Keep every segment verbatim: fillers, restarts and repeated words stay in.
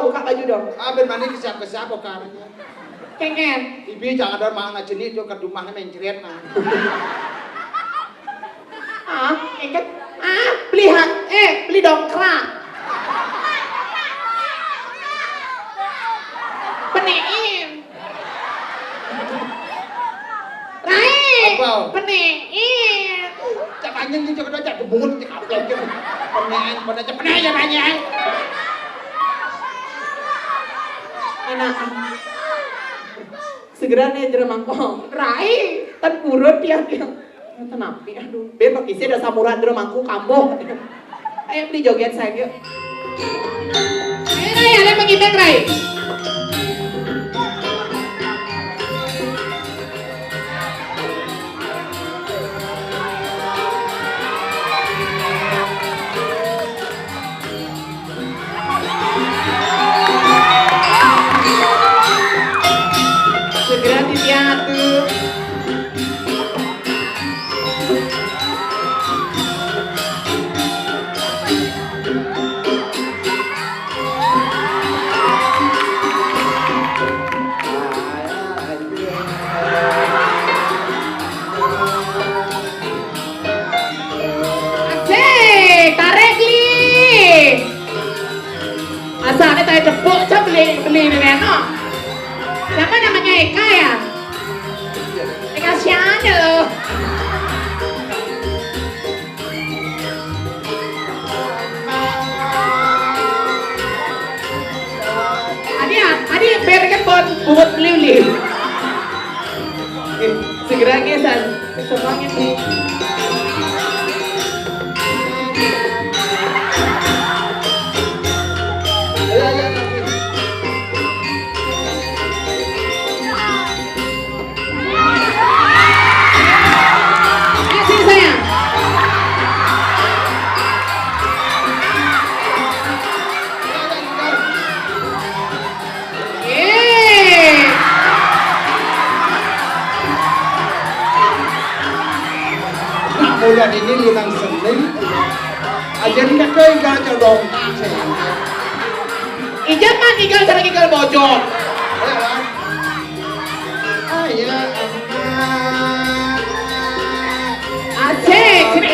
Buka baju dong. Ah, ben mandi ke siapa-siapa kan. Kengen. Ibi jangan ada mana jenis tu ke rumahnya mencret nah. Ah, inget. Ah, beli hak, eh, beli dongkrak. Penein. Rai, apa? Penein. Cak anjing, cak ada, cak kebun, cak apa, cak penein, penein, cak penein, cak penein. Enak. Segera nih jero mangkok. Rai, tan purut dia, dia. Tenapi, aduh. Ben pakai sih ada samuran jero mangkok kambuh. Ayo beli joget saya yuk. Ayo Rai, ada pengibeng Rai. Segera dipiatu. Asik, tarik, Li. Asalnya tadi tepuk, coba beli, beli ini, no. Siapa namanya Eka ya? Eka siapa lo? Adi, adi, bayar kan bon, buat beli-beli. Eh, segera ngesan. Semuanya nih. Kasih sayang. Yeay. Nak mulia ini limang seni. Aja ni kata iga codong. Ijab mah tinggal sareng tinggal bojot. Ayo, anak. Asik, sini.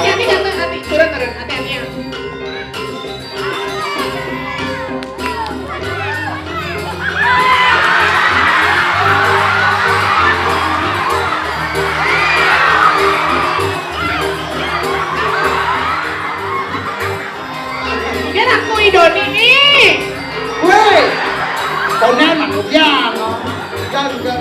Hati-hati, hati-hati. Turun, turun. Hati-hati ya. Dia aku Idoni nih. Weh, konen aku dia, no. Enggak, enggak.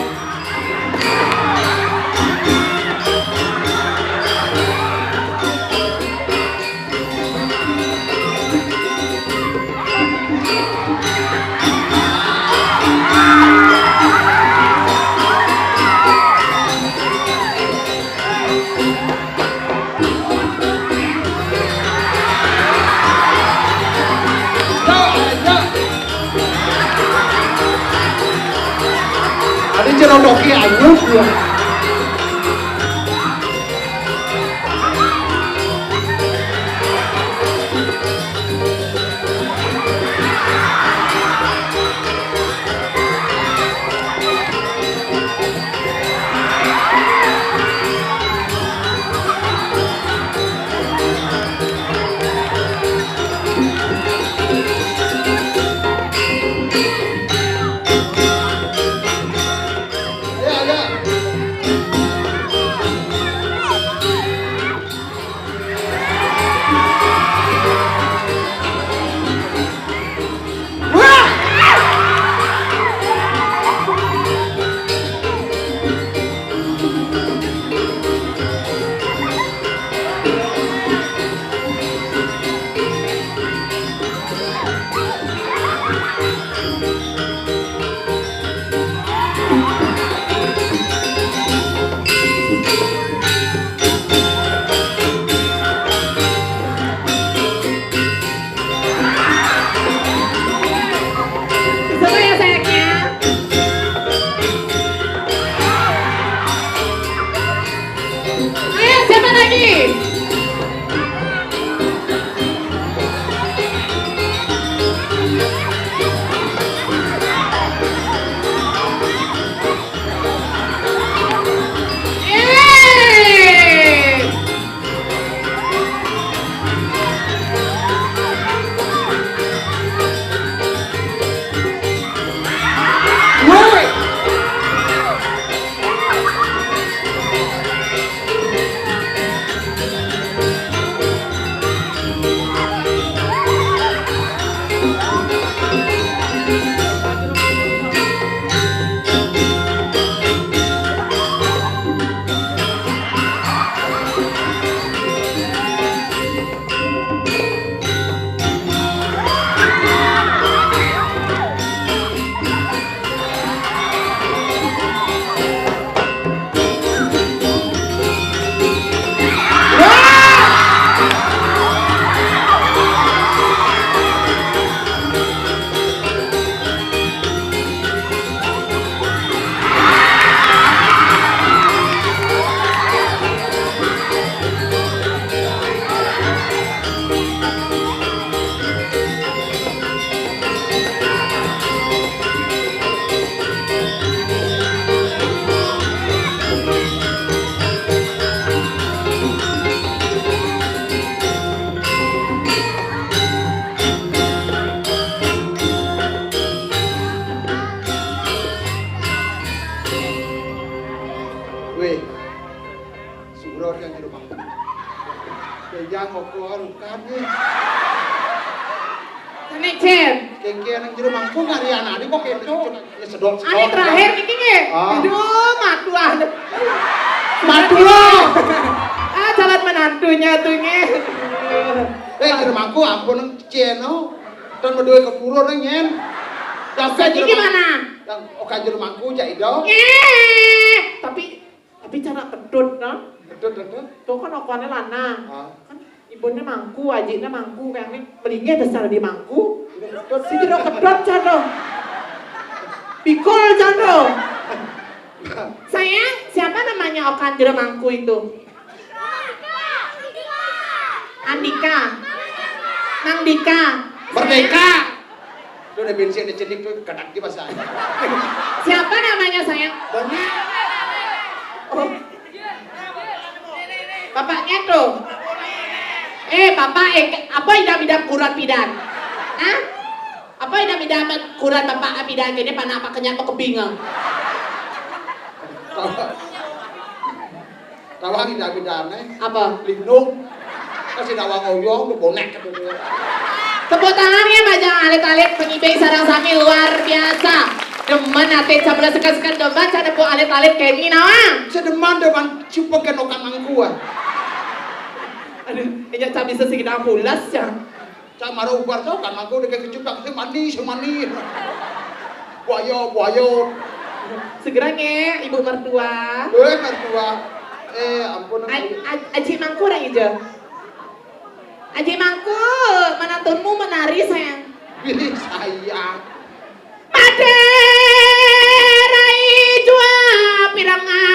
Ada cerodoki anyup ya. Ya, ya. Ayo, siapa lagi? Eh. Woi. Weh, suror yang di rumah. Ya, yang ngokor, bukan, weh. Sini, Cen. Kengkeng yang jero mangku ngarian adi kok keto. Ya, sedot, sedot. Ani terakhir niki nggih. Ah. Aduh, matuah. Matuah. Ah, calon menantunya tuh nggih. Eh, jero mangku ampun, Cen, oh. Dan medue kepuro nang nyen. Dasar jero mangku. Gimana? Yang oka jero mangku, Cak Ido. Eh, tapi Tapi cara kedut, nah. Kedut, kedut. Tuh kan okoné lanang. Ah. Kan ibuné mangku, ajiné mangku, kayaknya melinggih dasar di mangku. Ini kedut. Si jero kedut, cando. Pikul, cando. Sayang, siapa namanya okan jero mangku itu? Andika. Nang Dika. Merdeka. Tuh udah bensin dicedik tuh, kadang di masa. Siapa namanya, sayang? Banyak. Oh. Bapaknya tuh. Eh, bapak, eh, apa idam-idam kurat pidan? Hah? Apa idam-idam kurat bapak pidan gini, panah apa kenyat mau kebingung? Tawang indah bedane. Apa? Lindung. Kasih tawang oyong, lu bonek gitu dia. Tepuk tangan ya, Majang Alit-alit, pengibe sarang sami luar biasa. Demen ate, cabla sekan-sekan demen, cak nepuk alit-alit keni nawang. Sedeman demen, cupa kenokan mangkua. Aduh, ini cak bisa sing pulas ya. Cak mara ubar tau kan, mangko udah kayak kecupak, sing mani, sing mani. Buaya, buaya. Segera nge, Ibu Mertua. Eh, Mertua. Eh, ampun. Aj-, aj-, Aji Mangku orang ijo. Aji Mangku, menantunmu menari, sayang. Ih, sayang. Pada rai jua pirang ngawa.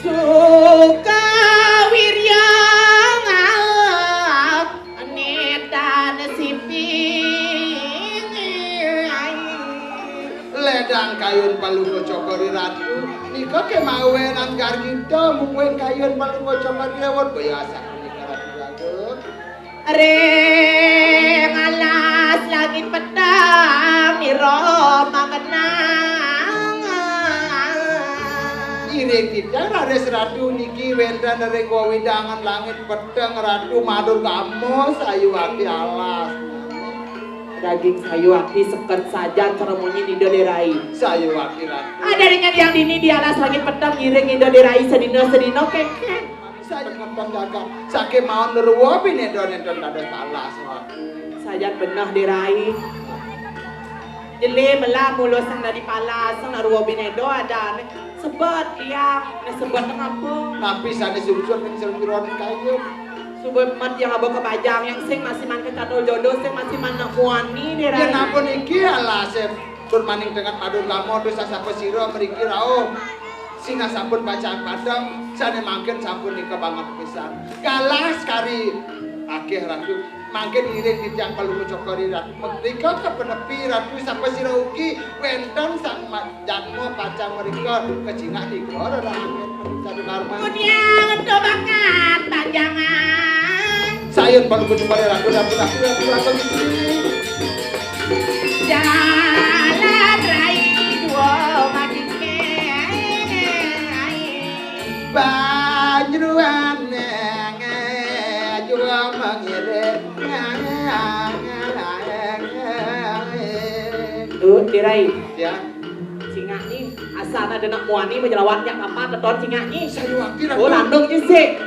Suka wirya netan siping. Ledang kayun palungguh cokor i ratu. Nika kemawenan gargita mungguing kayun palungguh cokor i lewat. Boya asa punika, Ratu Agung. Ring alas langit peteng nira magenang. Iring titah raris Ratu niki wenten ring wewidangan langit peteng, Ratu madur gamos ayu ati alas. Daging sayu ati seket sajan cara munyi Ida Derai. Sayu ati, Ratu. Ada dengan yang dini di alas langit peteng ngiring Ida Derai sedina-sedina kengken. Saja ngempeng jagat. Saking mawon ruwa pineda nenten dados palas, Ratu. Sajan beneh, Derai. Jele melah mula sang dadi palas, sang nak ruwa bineda adane. Sebet liang, ne sebet ngapa? Napi sane sungsut ning selunjuran kayun? Suba mat yang aba kabajang yang sing masih man kecadol jodoh sing masih man nak muani deh. Yen ampun iki alase tur maning dengan madur kamu terus sapa sira mriki rauh. Sinah sampun pacang padhang, sane mangkin sampun nika banget pisan. Galah sekali akeh Ratu. Mangkin ngiring titiang Palungguh Cokor I Ratu. Mrika kepenepi Ratu sapa sira ugi wenten sang ma-, jadma pacang mrika kecingak nika rerangin Ratu Karman. Kudiang untuk bakat panjangan. Sayun Palungguh Cokor I Ratu, Ratu, Ratu, Ratu, Ratu, Ratu. Jalan rai dua makin Banjruan jua mengiring. Tuh, tirai. Ya. Singak ni, asal ada nak muani menjelawatnya apa teton singak ni. Sayuwakti, Ratu. Oh, landung je sik.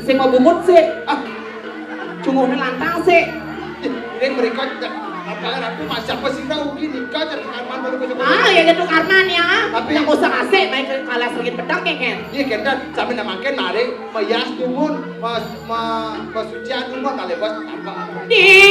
Sing mau bungut sik. Ah, cunguhne lantang sik. Ning mrika apa Ratu masih apa sih tau ugi nika Jatuh Karman baru kocok. Ah, ya Jatuh Karman ya. Tapi yang usah asik main ke kalah sengit pedang kengken. Iya, kenten sampe namakin mari meyas dumun, mas ma pesucian dumun kali bos apa. Di